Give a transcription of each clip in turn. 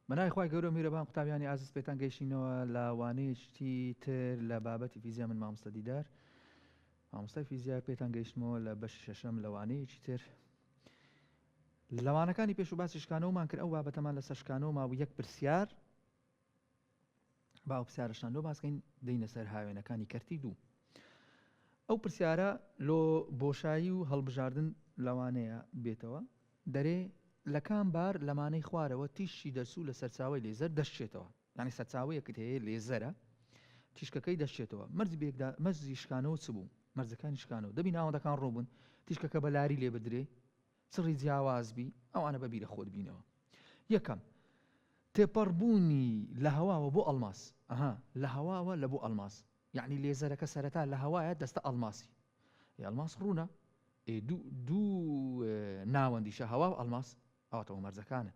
بەناوی خوای گەورە و میرەبان قوتابیانی ئازیز پێتان گەیشتینەوە لە وانەیەکی تر لە بابەتی فیزیا من مامۆستا دیدار مامۆستای فیزیا پێتان گەیشتمەوە لە بەشی شەشەم لە وانەیەکی تر لەوانەکانی پێش و باسی شکانەوەمان کرد ئەو بابەتەمان لەسەر شکانەوە مابوو یەک پرسیار با ئەو پرسیارەشتان لۆ باسکەین دێینە سەر هاوێنەکانی کەرتی دوو ئەو پرسیارە لۆ بۆشایی و هەڵبژاردن لەوانەیە بێتەوە دەرێ لە کام بار لەمانەی خوارەوە تیشکی دەرچوو لە سەرچاوەی لێزەر دەشچێتەوە یعنی سەرچاوەیەکت هەیە لێزەرە تیشکەکەی دەشچێتەوە مەرجی بێکدا مەرجی شکانەوە چ بوو مەرجەکانی شکانەوە دەبی ناوەندەکان ڕووبن تیشکەکە بە لاری لێ بدرێ چڕی جیاواز بی ئەوانە بە بیرە خۆت بینەوە یەکەم تێپەڕبوونی لە هەواوە بۆ ئەڵماس ئەها لە هەواوە لە بۆ ئەڵماس یەعنی لێزەرەکە سەرەتا لە هەوایە دەستە ئەڵماسی ئێ ئەڵماس ڕوونە ئێ دوو دوو ناوەندیشە هەوا و ئەڵماس ئەواتەوە مەرجەکانن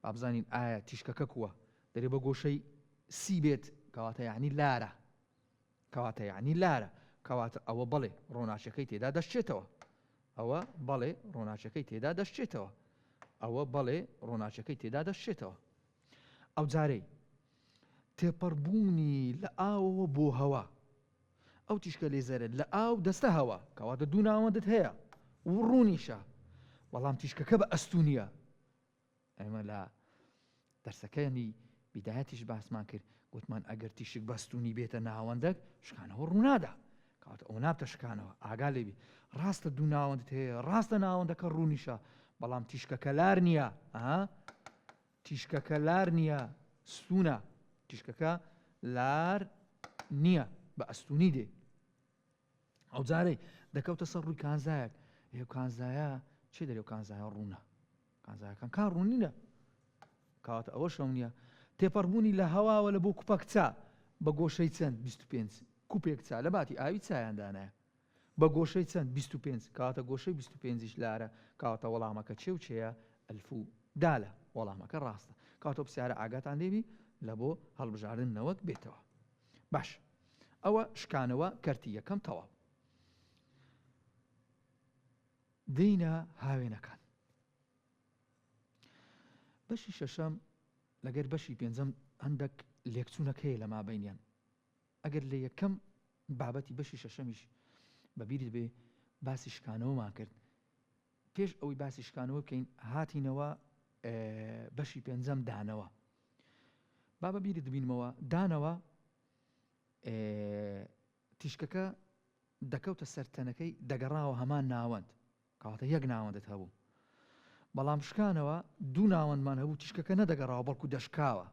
با بزانین ئایا تیشکەکە کووە دەرێ بە گۆشەی سی بێت کەواتە یعنی لارە کەواتە یەعنی لارە. کەواتە ئەوە بەڵێ ڕۆناکیەکەی تێدا دەشچێتەوە. ئەوە بەڵێ ڕۆناکیەکەی تێدا دەشچێتەوە. ئەوە بەڵێ ڕۆناکیەکەی تێدا دەشچێتەوە. ئەوجارەی تێپەڕبوونی لە ئاوەوە بۆ هەوا. ئەو تیشکە لێزەرە لە ئاو دەستە هەوا. کەواتە دوو ناوەندت هەیە و ڕوونیشە. بەڵام تیشکەکە بە ئەستوونیە. ئێمە لە دەرسەکەیانی بیدایەتیش باسمان کرد گوتمان ئەگەر تیشک بەستونی بێتە ناوەندەک شکانەوە ڕوونادا کەواتە ئەو نابتە شکانەوە ئاگا لێبی ڕاستە دوو ناوەندت هەیە ڕاستە ناوەندەکە ڕوونیشە بەڵام تیشکەکە لار نییە ئەها تیشکەکە لار نییە ستونە تیشکەکە لار نییە بە ئەستونی دێ ئەو جارەی دەکەوتە سەر ڕووی کانزایەک ئێ کانزایە چێ دەرێ و کانزایە ڕوونە کانزاکان کان ڕوونینە کەواتە ئەوە شەو نییە تێپەڕبوونی لە هەواوە لە بۆ کوپەک چا بە گۆشەی چەند 25 کوپێک چا لە باتی ئاوی چایان دانایە بە گۆشەی چەند 25 کەواتە گۆشەی 25 لارە کەواتە وەڵامەکە چێ و چێە ئەلف و دالە وەڵامەکە ڕاستە کاتۆ پرسیارە ئاگاتان لێبی لە بۆ هەڵبژاردن نەوەک بێتەوە باش ئەوە شکانەوە کەرتی یەکەم تەواو دێینە هاوێنەکان بەشی شەشەم لەگەر بەشی پێنجەم هەندێک لێکچوونەک هەیە لە مابینیان ئەگەر لە یەکەم بابەتی بەشی شەشەمیش بەبیرت بێ باسی شکانەوەمان کرد پێش ئەوەی باسی شکانەوە بکەین هاتینەوە بەشی پێنجەم دانەوە با بە بیرت بینمەوە دانەوە تیشکەکە دەکەوتە سەر تەنەکەی دەگەڕاوە هەمان ناوەند کەواتە یەک ناوەندت هەبوو بەڵام شکانەوە دوو ناوەندمان هەبوو تیشکەکە نەدەگەڕاوە بەڵکو دەشکاوە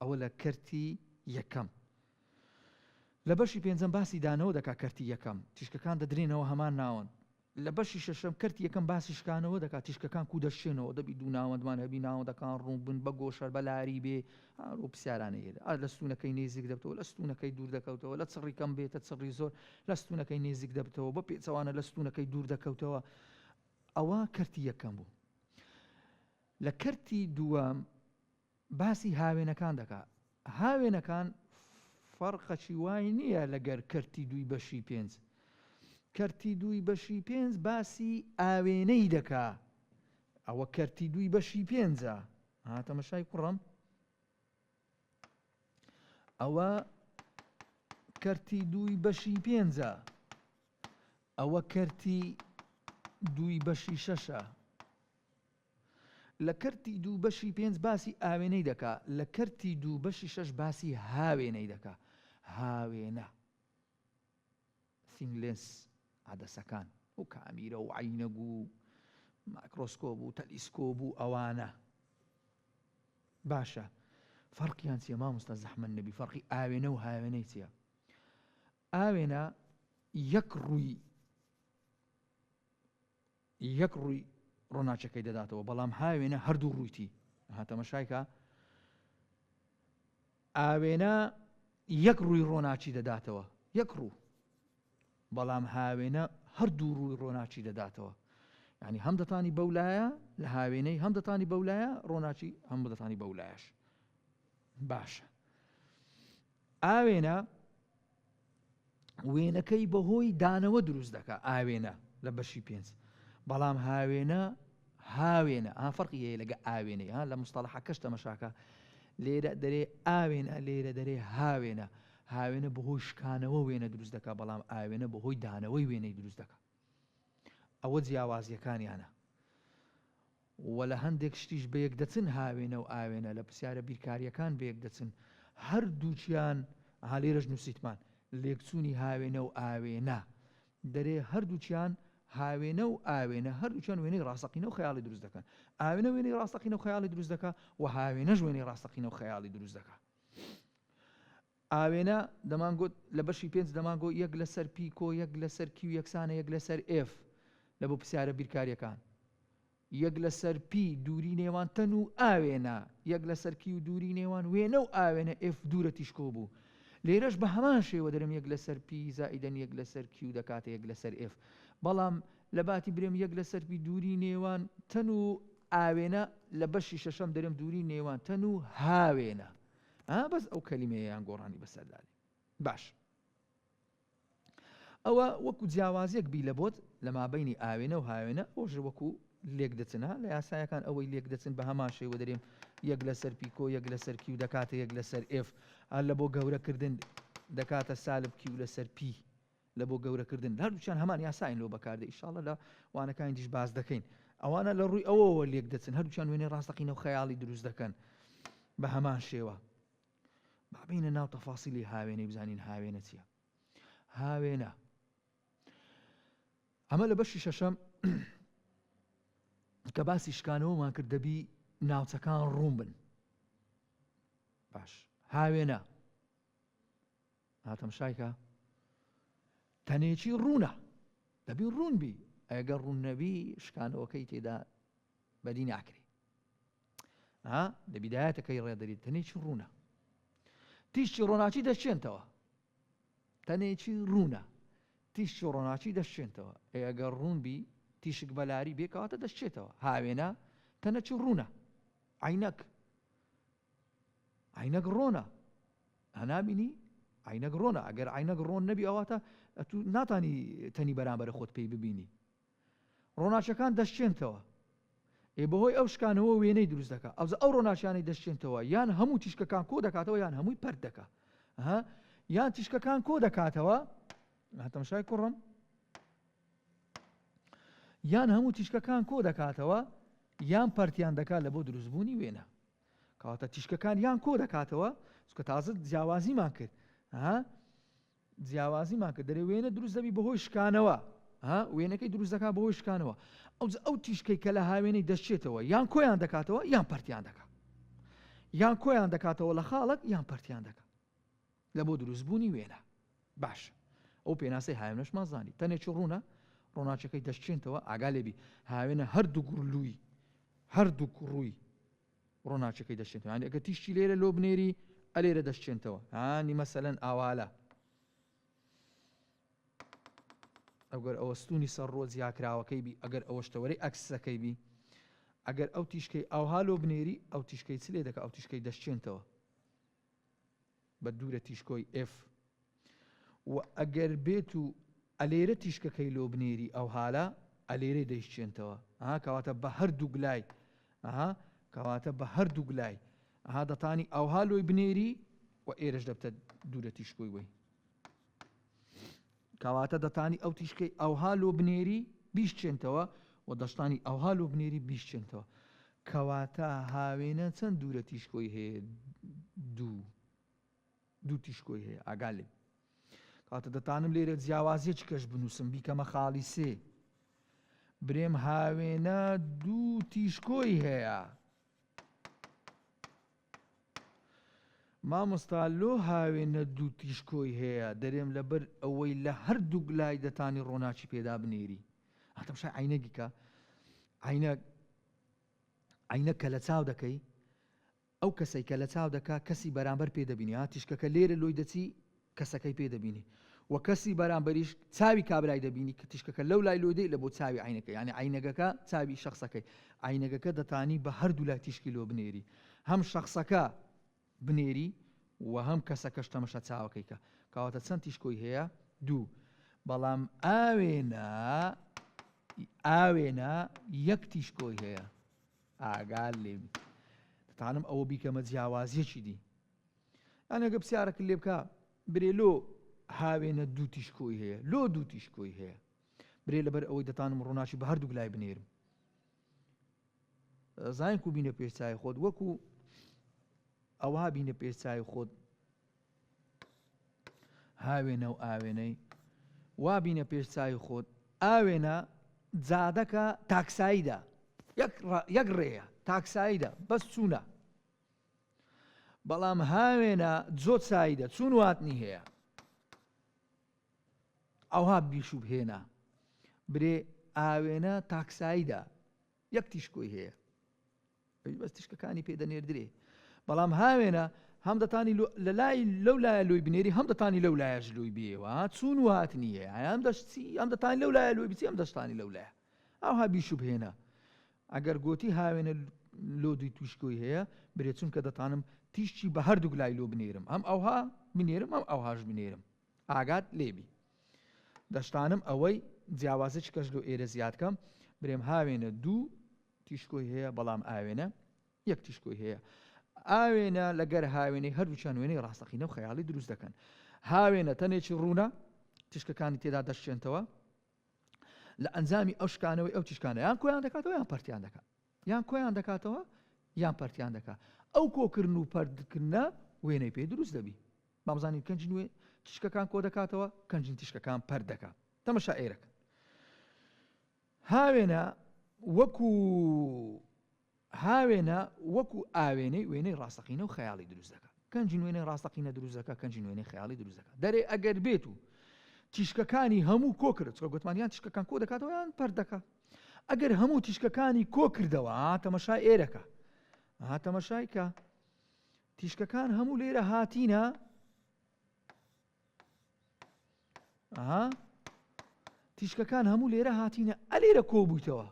ئەوە لە کەرتی یەکەم. لە بەشی پێنجەم باسی دانەوە دەکا کەرتی یەکەم، تیشکەکان دەدرێنەوە هەمان ناوەند. لە بەشی شەشەم کەرتی یەکەم باسی شکانەوە دەکا تیشکەکان کو دەشکێنەوە دەبی دوو ناوەندمان هەبی ناوەندەکان ڕوون بن بە گۆشەر بە لاری بێ ئەو پرسیارانەی هەیە ئا لە ستوونەکەی نێزیک دەبتەوە لە ستوونەکەی دوور دەکەوتەوە لە چڕی کەم بێتە چڕی زۆر لە ستوونەکەی نێزیک دەبتەوە بە پێچەوانە لە ستوونەکەی دوور دەکەوتەوە ئەوە کەرتی یەکەم بوو لە کەرتی دووەم باسی هاوێنەکان دەکا هاوێنەکان فەرقەکی وای نییە لەگەر کەرتی دووی بەشی پێنج کەرتی دووی بەشی پێنج باسی ئاوێنەی دەکا ئەوە کەرتی دووی بەشی پێنجە ها تەمەشای کوڕم ئەوە کەرتی دووی بەشی پێنجە ئەوە کەرتی دووی بەشی شەشە لە کەرتی دوو بەشی پێنج باسی ئاوێنەی دەکا، لە کەرتی دوو بەشی شەش باسی هاوێنەی دەکا. هاوێنە، Thin Lens، عەدەسەکان و کامیرە و عەینەگ و مایکرۆسکۆب و تەلیسکۆب و ئەوانە. باشە فەرقیان چییە مامۆستا زەحمەت نەبی فەرقی ئاوێنە و هاوێنەی چییە؟ ئاوێنە یەک ڕووی یەک ڕووی ڕۆناکیەکەی دەداتەوە بەڵام هاوێنە هەردوو ڕوویتی ها تەمەشایکە ئاوێنە یەک ڕووی ڕۆناکی دەداتەوە یەک ڕوو بەڵام هاوێنە هەردوو ڕووی ڕۆناکی دەداتەوە ینی هەم دەتانی بەولایە لە هاوێنەی هەم دەتانی بەولایە ڕۆناکی هەم دەتانی بەولایەش باشە ئاوێنە وێنەکەی بەهۆی دانەوە دروست دەکا ئاوێنە لە بەشی پێنج بەڵام هاوێنە هاوێنە ها فەرقی هەیە لەگە ئاوێنەی ها لە مستەڵەحەکەش تەمەشاکە لێرە دەرێ ئاوێنە لێرە دەرێ هاوێنە هاوێنە بەهۆی شکانەوە وێنە دروست دەکا بەڵام ئاوێنە بەهۆی دانەوەی وێنەی دروست دەکا ئەوە جیاوازیەکانیانە وە لە هەندێک شتیش بەیەک دەچن هاوێنە و ئاوێنە لە پرسیارە بیرکاریەکان بەیەک دەچن هەردووکیان ئەها لێرەش نووسیتمان لێکچوونی هاوێنە و ئاوێنە دەرێ هەردووکیان هاوێنە و ئاوێنە هەردووکیان وێنەی ڕاستەقینە و خەیاڵی دروست دەکەن ئاوێنە وێنەی ڕاستەقینە و خەیاڵی دروست دەکا و هاوێنەش وێنەی ڕاستەقینە و خەیاڵی دروست دەکا ئاوێنە دەمانگوت لە بەشی پێنج دەمانگۆ یەک لەسەر P کۆ یەک لەسەر Q یەکسانە یەک لەسەر F لە بۆ پرسیارە بیرکاریەکان یەک لەسەر P دووری نێوان تەن و ئاوێنە، یەک لەسەر Q دووری نێوان وێنە و ئاوێنە F دوورە تیشکۆ بوو. لێرەش بە هەمان شێوە دەرێم یەک لەسەر P زائیدەن یەک لەسەر Q دەکاتە یەک لەسەر F. بەڵام لە باتی برێم یەک لەسەر P دووری نێوان تەن و ئاوێنە لە بەشی شەشەم دەرێم دووری نێوان تەن و هاوێنە. ها بەس ئەو کەلیمەیەیان گۆڕانی بەسەردا دێ. باش. ئەوە وەکو جیاوازیەک بی لە بۆت لە مابەینی ئاوێنە و هاوێنە ئەوەش وەکو لێک دەچن ها لە یاسایەکان ئەوەی لێک دەچن بە هەمان شێوە دەرێم یەک لەسەر P کۆ یەک لەسەر Q دەکاتە یەک لەسەر F هەر لە بۆ گەورەکردن دەکاتە سالب Q لەسەر P لە بۆ گەورەکردن هەردووکیان هەمان یاساین لۆ بەکاردێ ئیشاڵە لە وانەکانی دیش باس دەکەین ئەوانە لە ڕووی ئەوەوە لێک دەچن هەردووکیان وێنەی ڕاستەقینە و خەیاڵی دروست دەکەن بە هەمان شێوە با بینە ناو تەفاسیلی هاوێنەی بزانین هاوێنە چییە هاوێنە ئەمە لە بەشی شەشەم کە باسی شکانەوەمان کرد دەبی ناوچەکان ڕوون بن باش هاوێنە هاتەم شایکە تەنێکی ڕوونە دەبی ڕوون بی ئەگەر ڕوون نەبی شکانەوەکەی تێدا بەدی ناکرێ ها لە بیدایەتەکەی ڕێدەری تەنێکی ڕوونە تیشکی ڕۆناکی دەشێنتەوە تەنێکی ڕوونە تیشکی ڕۆناکی دەشێنتەوە ئەگەر ڕوون بی تیشک بەلاری بێکەواتە دەشێتەوە هاوێنە تەنەکی ڕوونە عینەک عینەک ڕۆنە هەنابینی عینەک ڕۆنە ئەگەر عینەک ڕۆن نەبی ئەواتە ئەتو ناتانی تەنی بەرامبەر خۆت پێی ببینی ڕۆناکیەکان دەشکێنتەوە ئێ بەهۆی ئەو شکانەوە وێنەی دروست دەکا ئەوجا ئەو ڕۆناکیانەی دەشکێنتەوە یان هەموو تیشکەکان کۆ دەکاتەوە یان هەمووی پەرت دەکا ها یان تیشکەکان کۆ دەکاتەوە هاتەمشای کوڕم یان هەموو تیشکەکان کۆ دەکاتەوە یان پەرتیان دەکات لە بۆ دروستبوونی وێنە کەواتە تیشکەکان یان کۆ دەکاتەوە چکە تازە جیاوازیمان کرد ها جیاوازیمان کرد دەرێ وێنە دروست دەبی بەهۆی شکانەوە ها وێنەکەی دروست دەکات بەهۆی شکانەوە ئەو ئەو تیشکەی کە لە هاوێنەی دەشێتەوە یان کۆیان دەکاتەوە یان پەرتیان دەکات یان کۆیان دەکاتەوە لە خاڵک یان پەرتیان دەکات لە بۆ دروستبوونی وێنە باش ئەو پێناسەی هاوێنەشمان زانی تەنێکی ڕوونە ڕۆناچەکەی دەشچێنتەوە ئاگا لێبی هاوێنە هەردوو گوڕلووی هەردوو ڕووی ڕۆناکیەکەی دەشچێنتەوە یانی ئەگەر تیشکی لێرە لۆ بنێری ئەلێرە دەشچێنتەوە هانی مەسەلەن ئاوالە ئەگەر ئەوە ستونی سەر ڕۆ جیاکراوەکەی بی ئەگەر ئەوەش تەوەرەی ئەکسەکەی بی ئەگەر ئەو تیشکەی ئەوها لۆ بنێری ئەو تیشکەی چ لێ دەکە ئەو تیشکەی دەشچێنتەوە بە دوورە تیشکۆی F و ئەگەر بێت و ئەلێرە تیشکەکەی لۆ بنێری ئەوهالە ئەلێرەی دەیشچێنتەوە ئەها کەواتە بە هەردووک لای ئەها کەواتە بە هەردووک لای ئەها دەتانی ئەوها لۆی بنێری و ئێرەش دەبتە دوورە تیشکۆی وەی کەواتە دەتانی ئەو تیشکەی ئەوها لۆ بنێری بیشچێنتەوە و دەشتانی ئەوها لۆ بنێری بیشچێنتەوە کەواتە هاوێنە چەند دوورە تیشکۆی هەیە دوو دوو تیشکۆی هەیە ئاگا لێ کاتە دەتانم لێرە جیاوازیەکی کەش بنووسم بیکەمە خاڵی سێ برێم هاوێنە دوو تیشکۆی هەیە مامۆستا لۆ هاوێنە دوو تیشکۆی هەیە دەرێم لەبەر ئەوەی لە هەردووک لای دەتانی ڕۆناکی پێدا بنێری هاتەمشای عینەگی کە عینە عینە کە لە چاو دەکەی ئەو کەسەی کە لە چاو دەکا کەسی بەرامبەر پێ دەبینی ها تیشکەکە لێرە لۆی دەچی کەسەکەی پێ دەبینی وە کەسی بەرامبەریش چاوی کابرای دەبینی کە تیشکەکە لەو لای لۆی دێ لە بۆ چاوی عەینەکە یانی عەینەگەکە چاوی شەخسەکەی عەینەگەکە دەتانی بە هەردوو لای تیشکی لۆ بنێری هەم شەخسەکە بنێری و هەم کەسەکەش تەمەشا چاوەکەی کە کەواتە چەند تیشکۆی هەیە دوو بەڵام ئاوێنە. ئاوێنە یەک تیشکۆی هەیە. ئاگات لێ بی. دەتوانم ئەوە بیکەمە جیاوازیەکی دی. یان ئەگە پرسیارەکت لێ بکا برێ لۆ هاوێنە دوو تیشکۆی هەیە؟ لۆ دوو تیشکۆی هەیە؟ برێ لەبەر ئەوەی دەتانم ڕووناکی بە هەردووک لای بنێرم. زانک و بینە پێش چاوی خۆت وەکو ئەوها بینە پێش چاوی خۆت هاوێنە و ئاوێنەی وا بینە پێش چاوی خۆت ئاوێنە جادەکە تاکساییدا یەک ڕێیە تاکساییدا بەس چوونە بەڵام هاوێنە جۆت سایدە چوون واتنی هەیە ئەوها بیشوبهێنە برێ ئاوێنە تاکساییدا یەک تیشکۆی هەیە ئەویش بەس تیشکەکانی پێ دەنێردرێ بەڵام هاوێنە هەم دەتانی لە لای لەو لایە لۆی بنێری هەم دەتانی لەو لایەش لۆی بێوە چوون و هاتنی هەیە هەم دەشتی ئەم دەتانی لەو لایە لۆی بچی ئەم دەشتانی لەو لایە ئەوها بیشوبهێنە ئەگەر گۆتی هاوێنە لۆ دوی تویشکۆی هەیە برێ چونکە دەتانم تیشکی بە هەردووک لای لۆ بنێرم هەم ئەوها بنێرم هەم ئەوهاش بنێرم ئاگات لێبی دەشتانم ئەوەی جیاوازی چکەش لۆ ئێرە زیاد کەم برێم هاوێنە دوو تیشکۆی هەیە بەڵام ئاوێنە یەک تیشکۆی هەیە ئاوێنە لەگەر هاوێنەی هەردووچیان وێنەی ڕاستەقینە و خەیاڵی دروست دەکەن هاوێنە تەنێکی ڕوونە تیشکەکانی تێدا دەشچێنتەوە لە ئەنجامی ئەو شکانەوەی ئەو تیشکانە یان کۆیان دەکاتەوە یان پەرتیان دەکات یان کۆیان دەکاتەوە یان پەرتیان دەکات ئەو کۆکردن و پەرتکردنە وێنەی پێ دروست دەبی بامزانین کەنجین وێ تیشکەکان کۆ دەکاتەوە کەنجین تیشکەکان پەرت دەکات تەمەشا ئێرەکە هاوێنە وەکو هاوێنە وەکو ئاوێنەی وێنەی ڕاستەقینە و خەیاڵی دروست دەکات. کەنجین وێنەی ڕاستەقینە دروست دەکات، کەنجین وێنەی خەیاڵی دروست دەکات. دەرێ ئەگەر بێت و تیشکەکانی هەموو کۆ کرد، چونکە گوتمان یان تیشکەکان کۆ دەکاتەوە یان پەرت دەکات. ئەگەر هەموو تیشکەکانی کۆ کردەوە، ها تەمەشای ئێرەکە، ها تەمەشای کە تیشکەکان هەموو لێرە هاتینە ئەها تیشکەکان هەموو لێرە هاتینە ئەلێرە کۆبوویتەوە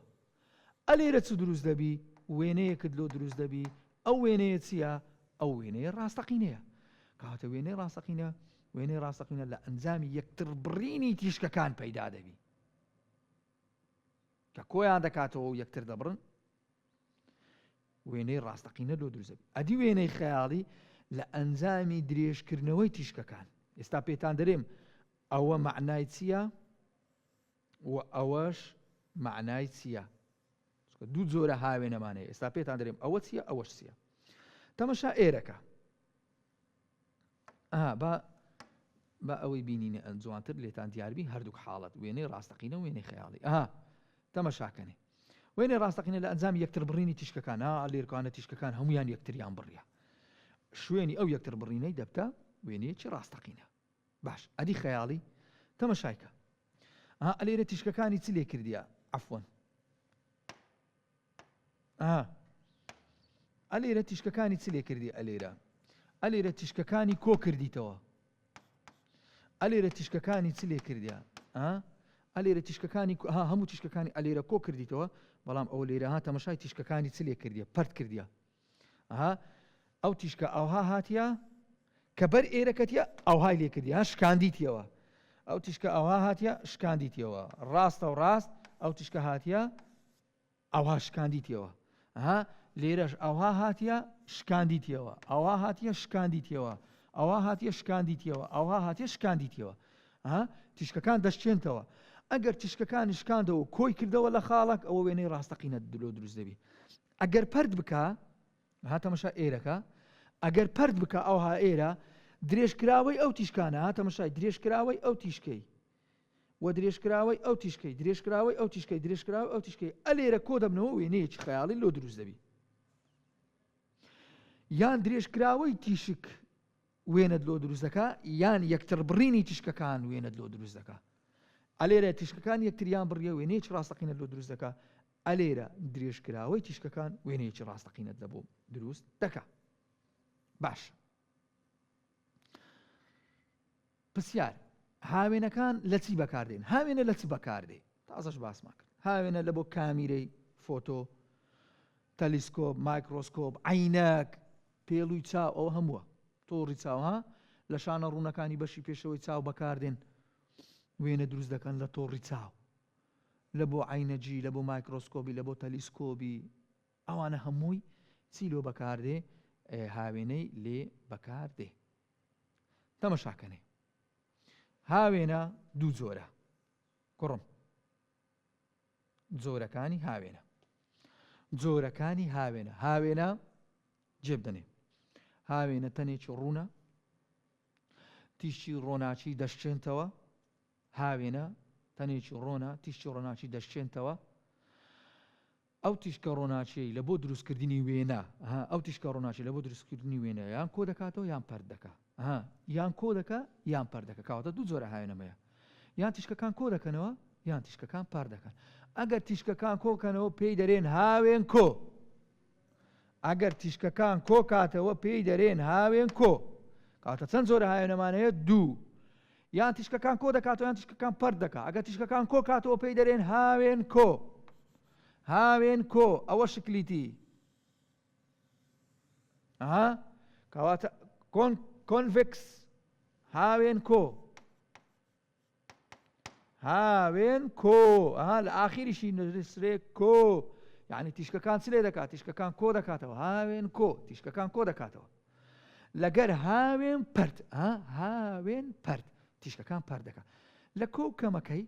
ئەلێرە چ دروست دەبی وێنەیەکت لۆ دروست دەبی ئەو وێنەیە چییە ئەو وێنەیە ڕاستەقینەیە کاتە وێنەی ڕاستەقینە وێنەی ڕاستەقینە لە ئەنجامی یەکتر بڕینی تیشکەکان پەیدا دەبی کە کۆیان دەکاتەوە و یەکتر دەبڕن وێنەی ڕاستەقینە لۆ دروست دەبێت. ئەدی وێنەی خەیاڵی لە ئەنجامی درێژکردنەوەی تیشکەکان. ئێستا پێتان دەرێم ئەوە مەعنای چییە و ئەوەش مەعنای چییە. چونکە دوو جۆرە هاوێنەمان هەیە. ئێستا پێتان دەرێم ئەوە چییە ئەوەش چییە. تەمەشا ئێرەکە. ئەها با با ئەوەی بینینە جوانتر لێتان دیاربی هەردووک حاڵەت وێنەی ڕاستەقینە و وێنەی خەیاڵی ئەها تەمەشاکەنێ وێنەی ڕاستەقینە لە ئەنجامی یەکتر بڕینی تیشکەکان ها لێرکانە تیشکەکان هەمویان یەکتریان بڕیە شوێنی ئەو یەکتر بڕینەی دەبتە وێنەیەکی ڕاستەقینە باش ئەدی خەیاڵی تەمەشایکە ها ئەلێرە تیشکەکانی چ لێ کردیە عەفوەن ئا ئەلێرە تیشکەکانی چ لێ کردی ئەلێرە ئەلێرە تیشکەکانی کۆ کردیتەوە ئەلێرە تیشکەکانی چ لێ کردیا ئەلێرە تیشکەکانی ها هەموو تیشکەکانی ئەلێرە کۆ کردیتەوە بەڵام ئەوە لێرە ها تەمەشای تیشکەکانی چ لێ کردیە پەرت کردیە ها ئەو تیشکە ئەوها هاتیە کە بەر ئێرە کەتیە ئەوهای لێ کردی ها شکاندیتیەوە ئەو تیشکە ئەوها هاتیە شکاندیتیەوە ڕاستە و ڕاست ئەو تیشکە هاتیە ئەوها شکاندیتیەوە ها لێرەش ئەوها هاتیە شکاندیتیەوە ئەوها هاتیە شکاندیتیەوە ئەوها هاتیە شکاندیتیەوە ئەوها هاتیە شکاندیتیەوە ها تیشکەکان دەشکێنتەوە ئەگەر تیشکەکانی شکاندەوە کۆی کردەوە لە خاڵک ئەوە وێنەی ڕاستەقینە دلۆ دروست دەبی ئەگەر پەرت بکا ها تەمەشا ئێرەکە ئەگەر پەرت بکە ئەوها ئێرە درێژکراوەی ئەو تیشکانە ها تەمەشای درێژکراوەی ئەو تیشکەی و درێژکراوەی ئەو تیشکەی درێژکراوەی ئەو تیشکەی درێژکراوەی ئەو تیشکەی ئەلێرە کۆ دەبنەوە وێنەیەکی خەیاڵی لۆ دروست دەبی یان درێژکراوەی تیشک وێنەت لۆ دروست دەکا یان یەکتر بڕینی تیشکەکان وێنەت لۆ دروست دەکا ئەلێرە تیشکەکان یەکتریان بڕیە وێنەیەکی ڕاستەقینەت لۆ دروست دەکا ئەلێرە درێژکراوەی تیشکەکان وێنەیەکی ڕاستەقینەت لە بۆ دروست دەکا باش پرسیار، هاوێنەکان لە چی بەکاردێن؟ هاوێنە لە چ بەکاردێ؟ تازەش باسمان کرد. هاوێنە لە بۆ کامیرەی فۆتۆ، تەلیسکۆپ، مایکرۆسکۆپ، عەینەک، پێڵوی چاو ئەوە هەمووە. تۆڕی چاو ها لە شانە ڕوونەکانی بەشی پێشەوەی چاو بەکاردێن وێنە دروست دەکەن لە تۆڕی چاو. لە بۆ عەینەجی، لە بۆ مایکرۆسکۆبی، لە بۆ تەلیسکۆبی، ئەوانە هەمووی چی لۆ بەکاردێ؟ هاوێنەی لێ بەکاردێ. تەمەشاکەنێ هاوێنە دوو جۆرە کوڕم جۆرەکانی هاوێنە جۆرەکانی هاوێنە هاوێنە جێبدەنێ هاوێنە تەنێکی ڕوونە تیشکی ڕۆناکی دەشکێنتەوە هاوێنە تەنێکی ڕۆنە تیشکی ڕۆناکی دەشکێنتەوە ئەو تیشکە ڕۆناکیەی لە بۆ دروستکردنی وێنە ها ئەو تیشکە ڕۆناکی لە بۆ دروستکردنی وێنە یان کۆ دەکاتەوە یان پەرت دەکا ها یان کۆ دەکا یان پەرت دەکا کەواتە دوو جۆرە هاوێنەمەیە یان تیشکەکان کۆ دەکەنەوە یان تیشکەکان پەرت دەکەن ئەگەر تیشکەکان کۆکەنەوە پێی دەرێن هاوێن کۆ ئەگەر تیشکەکان کۆکاتەوە پێی دەرێن هاوێن کۆ. کەواتە چەند جۆرە هاوێنەمان هەیە؟ دوو. یان تیشکەکان کۆ دەکاتەوە یان تیشکەکان پەرت دەکات. ئەگەر تیشکەکان کۆ کاتەوە پێی دەرێن هاوێن کۆ. هاوێن کۆ ئەوە شکلیتی. ئەها کەواتە کۆن convex هاوێن کۆ. هاوێن کۆ ئەها لە ئاخیریشی نووسرێ کۆ یعنی تیشکەکان چ لێ دەکات تیشکەکان کۆ دەکاتەوە هاوێن کۆ تیشکەکان کۆ دەکاتەوە لەگەر هاوێن پەرت هاوێن پەرت تیشکەکان پەر دەکات لە کۆ کەمەکەی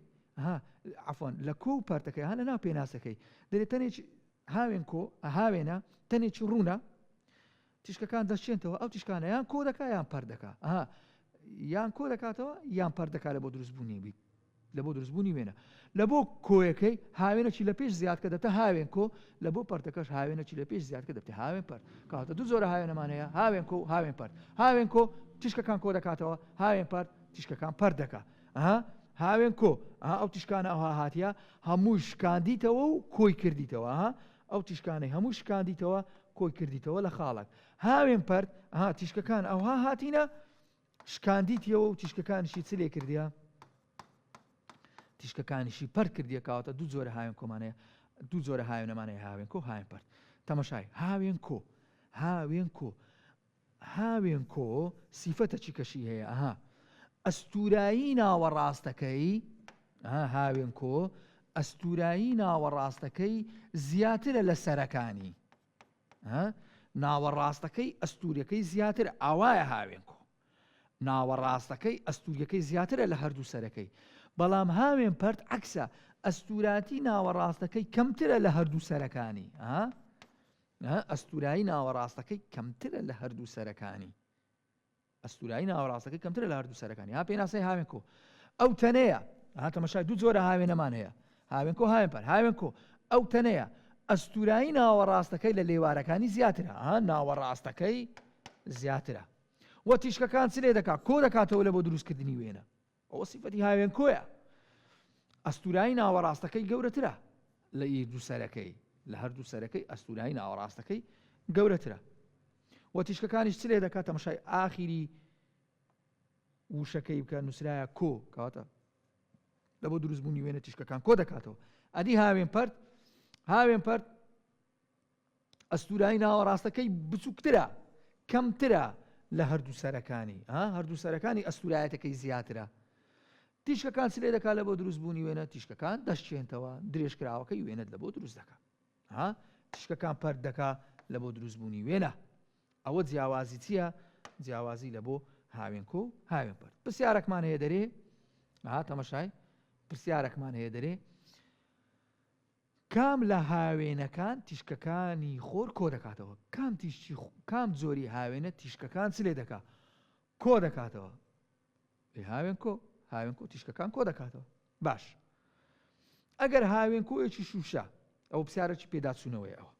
عفوان لە کۆ و پەرتەکەی ها لە ناو پێناسەکەی دەێت تەنێک هاوێن کۆ هاوێنە تەنێکی ڕوونە تیشکەکان دەشێنتەوە ئەو تیشکانە یان کۆ دەکا یان پەر دەکا ئەها یان کۆ دەکاتەوە یان پەر دەکا لە بۆ دروستبوونی بیت لە بۆ دروستبوونی وێنە لە بۆ کۆیەکەی هاوێنەکی لە پێش زیاد کە دەبتە هاوێن کۆ لە بۆ پەرتەکەش هاوێنەکی لە پێش زیاد کە دەبتە هاوێن پەرت کەواتە دوو جۆرە هاوێنەمان هەیە هاوێن کۆ و هاوێن پەرت هاوێن کۆ تیشکەکان کۆ دەکاتەوە هاوێن پەرت تیشکەکان پەرت دەکا ئەها هاوێن کۆ ئەها ئەو تیشکانە ئەوها هاتیە هەمووی شکاندیتەوە و کۆی کردیتەوە ئەها ئەو تیشکانەی هەمووی شکاندیتەوە کۆی کردیتەوە لە خاڵک هاوێن پەرت ئەها تیشکەکان ئەوها هاتینە شکاندیتیەوە و تیشکەکانیشی چ لێ کردیە تیشکەکانیشی پەرت کردیە کەواتە دوو جۆرە هاوێن کۆمانەیە دوو جۆرە هاوێنەمانەیە هاوێن کۆ هاوێن پەرت تەمەشای هاوێن کۆ هاوێن کۆ هاوێن کۆ سیفەتە چی کەشی هەیە ئەها ئەستورایی ناوەڕاستەکەی هاوێن کۆ ئەستورایی ناوەڕاستەکەی زیاترە لە سەرەکانی ناوەڕاستەکەی ئەستوریەکەی زیاتر ئاوایە هاوێن کۆ ناوەڕاستەکەی ئەستوریەکەی زیاترە لە هەردوو سەرەکەی بەڵام هاوێن پەرت عکسە ئەستوراتی ناوەڕاستەکەی کەمترە لە هەردوو سەرەکانی ئەستورایی ناوەڕاستەکەی کەمترە لە هەردوو سەرەکانی ئەستورایی ناوەڕاستەکەی کەمترە لە هەردوو سەرەکانی ها پێناسەی هاوێن کۆ ئەو تەنەیە ها تەمەشای دوو جۆرە هاوێنەمان هەیە هاوێن کۆ هاوێن پەر هاوێن کۆ ئەو تەنەیە ئەستورایی ناوەڕاستەکەی لە لێوارەکانی زیاترە ها ناوەڕاستەکەی زیاترە وە تیشکەکان چ لێ دەکات کۆ دەکاتەوە لە بۆ دروستکردنی وێنە ئەوە سیفەتی هاوێن کۆیە ئەستورایی ناوەڕاستەکەی گەورەترە لە ئی دوو سەرەکەی لە هەردوو سەرەکەی ئەستورایی ناوەڕاستەکەی گەورەترە وە تیشکەکانیش چ لێ دەکات تەمەشای ئاخیری وشەکەی بکە نووسرایە کۆ کەواتە لە بۆ دروستبوونی وێنە تیشکەکان کۆ دەکاتەوە ئەدی هاوێن پەرت هاوێن پەرت ئەستورایی ناوەڕاستەکەی بچووکترە کەمترە لە هەردوو سەرەکانی هەردوو سەرەکانی ئەستورایەتەکەی زیاترە تیشکەکان چ لێ دەکات لە بۆ دروستبوونی وێنە تیشکەکان دەشچێنتەوە درێژکراوەکەی وێنەت لە بۆ دروست دەکات ها تیشکەکان پەرت دەکا لە بۆ دروستبوونی وێنە ئەوە جیاوازی چییە؟ جیاوازی لە بۆ هاوێن کۆ و هاوێن پەرت پرسیارەکمان هەیە دەرێ ها تەمەشای پرسیارەکمان هەیە دەرێ کام لە هاوێنەکان تیشکەکانی خۆر کۆ دەکاتەوە کام تیشکی کام جۆری هاوێنە تیشکەکان چ لێ دەکا کۆ دەکاتەوە هاوێن کۆ هاوێن کۆ تیشکەکان کۆ دەکاتەوە باش ئەگەر هاوێن کۆیەکی شوشە ئەو پرسیارەکی پێداچوونەوەی ئەوە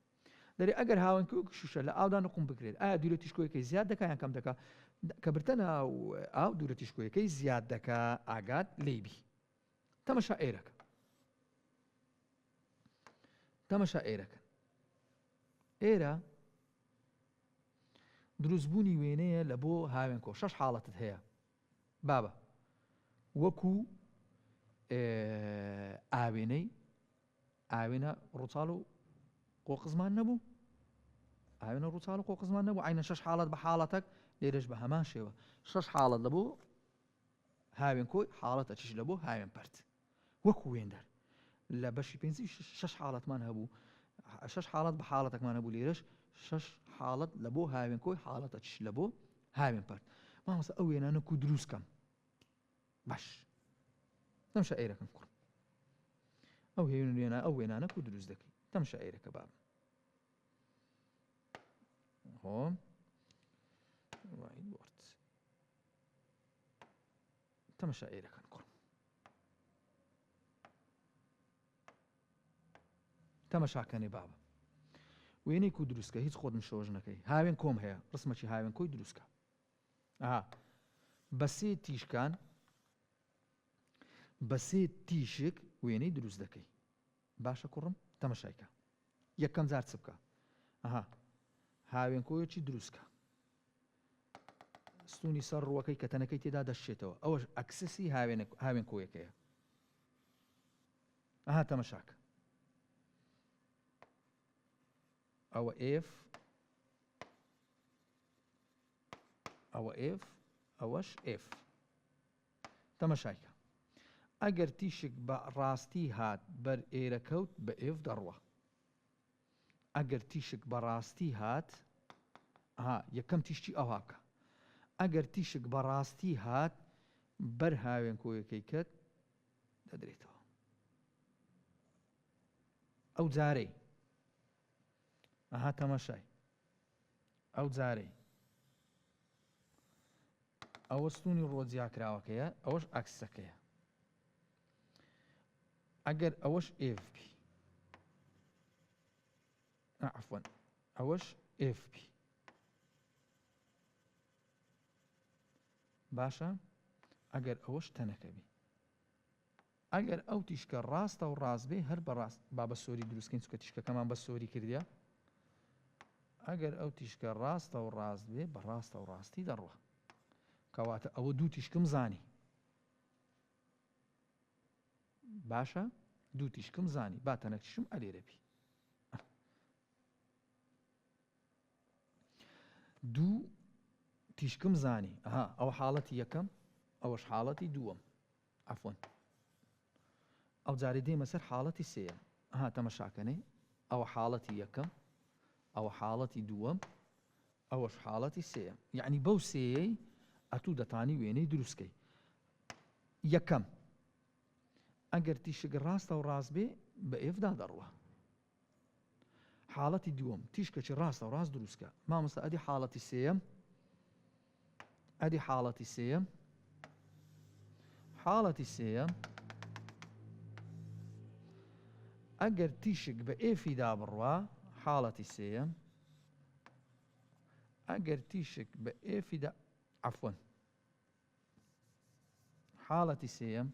دەرێ ئەگەر هاوێن کۆیەکی شوشە لە ئاودا نقوم بکرێت ئایا دوورە تیشکۆیەکەی زیاد دەکا یان کەم دەکا کە برتە ناو ئاو دوورە تیشکۆیەکەی زیاد دەکا ئاگات لێبی تەمەشا ئێرەکە تەمەشا ئێرەکە ئێرە دروستبوونی وێنەیە لە بۆ هاوێن کۆ شەش حاڵەتت هەیە بابە وەکو ئاوێنەی ئاوێنە ڕووچاڵ و قۆقزمان نەبوو ئاوێنە ڕووچاڵ و قۆقزمان نەبوو عینە شەش حاڵەت بە حاڵەتەک لێرەش بە هەمان شێوە شەش حاڵەت لە بۆ هاوێن کۆی حاڵەتە چیش لە بۆ هاوێن پەرت وەکو وێندەر. لە بەشی پێنجی شەش حاڵەتمان هەبوو شەش حاڵەت بە حاڵەتەکمان هەبوو لێرەش شەش حاڵەت لە بۆ هاوێن کۆی حاڵەتە چش لە بۆ هاوێن پەرت مامۆستا ئەو وێنانە کو دروست کەم باش تەمشا ئێرەکەم کوڕ ئەو هێن وێنا ئەو وێنانە کو دروست دەکەی تەمشا ئێرەکە باب هۆ whiteboard تەمەشا ئێرەکەن کوڕم تەمەشاکەنێ بابە وێنەی کو دروستکە هیچ خۆت مشۆژ نەکەی هاوێن کۆم هەیە ڕسمەکی هاوێن کۆی دروستکە ئەها بە سێ تیشکان بە سێ تیشک وێنەی دروست دەکەی باشە کوڕم تەمەشایکە یەکەم جار چ بکە ئەها هاوێن کۆیەکی دروستکە ستونی سەر ڕووەکەی کە تەنەکەی تێدا دەشێتەوە ئەوەش axis ی هاوێن کۆیەکەیە ئەها تەمەشاکە ئەوە F ئەوە F ئەوەش F تەمەشایکە ئەگەر تیشک بە ڕاستی هات بەر ئێرە کەوت بە F دەڕوە ئەگەر تیشک بە ڕاستی هات ئەها یەکەم تیشکی ئەوها بکە ئەگەر تیشک بە ڕاستی هات بەر هاوێن کۆیەکەی کەت دەدرێتەوە ئەو جارەی ئەها تەمەشای ئەو جارەی ئەوە ستونی ڕۆ جیاکراوەکەیە ئەوەش axis ەکەیە ئەگەر ئەوەش F بی عفوا ئەوەش F بی باشە ئەگەر ئەوەش تەنەکە بی ئەگەر ئەو تیشکە ڕاستە و ڕاست بێ هەر بەڕاست با بە سۆری دروستکەین چکە تیشکەکەمان بە سۆری کردە ئەگەر ئەو تیشکە ڕاستە و ڕاست بێ بە ڕاستە و ڕاستی دەڕوە کەواتە ئەوە دوو تیشکم زانی باشە دوو تیشکم زانی با تەنەکیشم ئەلێرە بی دوو تیشکم زانی ئەها ئەوە حاڵەتی یەکەم ئەوەش حاڵەتی دووەم عفوا ئەو جارێ دێمە سەر حاڵەتی سێیەم ئەها تەمەشاکەنێ ئەوە حاڵەتی یەکەم ئەوە حاڵەتی دووەم ئەوەش حاڵەتی سێیەم یعنی بەو سێیەی ئەتوو دەتانی وێنەی دروستکەی یەکەم ئەگەر تیشک ڕاستە و ڕاست بێ بە F دا دەڕوا حاڵەتی دووەم تیشکەکی ڕاستە و ڕاست دروستکە مامۆستا ئەدی حاڵەتی سێیەم ئەدی حاڵەتی سێیەم حاڵەتی سێیەم ئەگەر تیشک بە F ی دا بڕوا حاڵەتی سێیەم ئەگەر تیشک بە F ی دا عفوا حاڵەتی سێیەم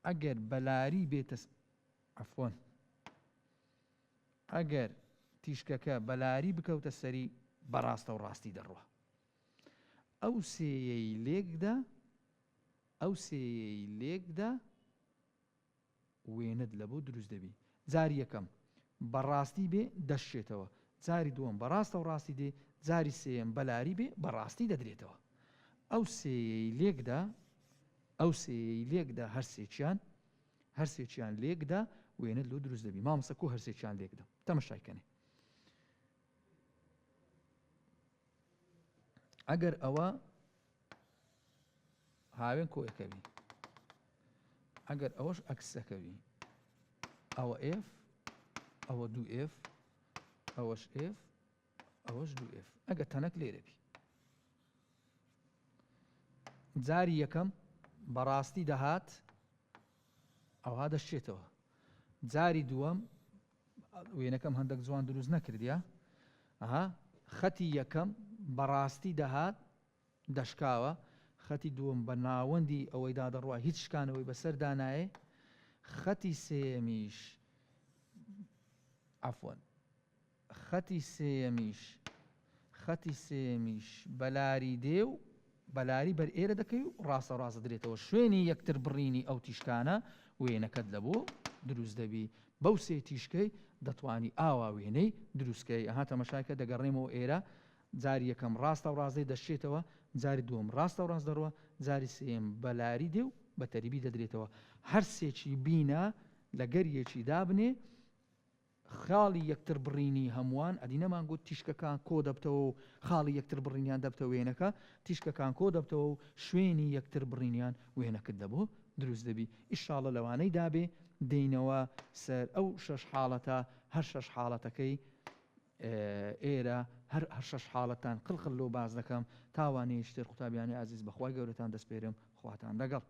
ئەگەر بەلاری بێتە عفوا ئەگەر تیشکەکە بەلاری بکەوتە سەری بەڕاستە و ڕاستی دەڕوە ئەو سێیەی لێکدا ئەو سێیەی لێکدا وێنەت لەبۆ دروست دەبی جاری یەکەم بە ڕاستی بێ دەشکێتەوە جاری دووەم بە ڕاستە و ڕاستی دێ جاری سێیەم بە لاری بێ بە ڕاستی دەدرێتەوە ئەو سێیەی لێکدا ئەو سێیەی لێکدا هەرسێکیان هەرسێکیان لێکدا وێنەت لۆ دروست دەبی مامۆستا کو هەرسێکیان لێکدەم تەمەشای کەنێ ئەگەر ئەوە هاوێن کۆیەکەوی ئەگەر ئەوەش axis ەکەوی ئەوە F ئەوە دوو F ئەوەش F ئەوەش دوو F ئەگەر تەنەک لێرە بی جاری یەکەم بەڕاستی دەهات ئەوها دەشێتەوە جاری دووەم وێنەکەم هەندێک جوان دروست نەکردیا ئەها خەتی یەکەم بەڕاستی دەهات دەشکاوە، خەتی دووەم بە ناوەندی ئەوەیدا دەڕوا هیچ شکانەوەی بەسەردا نایێ، خەتی سێیەمیش عەفوەن خەتی سێیەمیش خەتی سێیەمیش بەلاری دێ و بەلاری بەر ئێرە دەکەی و ڕاستە ڕاستە درێتەوە شوێنی یەکتر بڕینی ئەو تیشکانە وێنەکەت لە بۆ دروست دەبی بەو سێ تیشکەی دەتوانی ئاوا وێنەی دروستکەی ئەها تەمەشاکە دەگەڕێمەوە ئێرە جاری یەکەم ڕاستە و ڕاست دێ دەشکێتەوە، جاری دووەم ڕاستە و ڕاست دەڕوا، جاری سێیەم بە لاری دێ و بە تەریبی دەدرێتەوە. هەرسێکی بینە لە گەریەکی دابنێ خاڵی یەکتر بڕینی هەمووان، ئەدی نەمان گوت تیشکەکان کۆ دەبتەوە و خاڵی یەکتر بڕینیان دەبتە وێنەکە، تیشکەکان کۆ دەبتەوە و شوێنی یەکتر بڕینیان وێنەکت دەبۆ دروست دەبی. ئیشاڵە لەوانەی دابێ دێینەوە سەر ئەو شەش حاڵەتە، هەر شەش حاڵەتەکەی ئێرە هەر هەر شەش حاڵەتان قل قل لۆ باس دەکەم تا وانەیەکی تر قوتابیانی ئازیز بەخوای گەورەتان دەسپێرم خواتان لەگەڵ.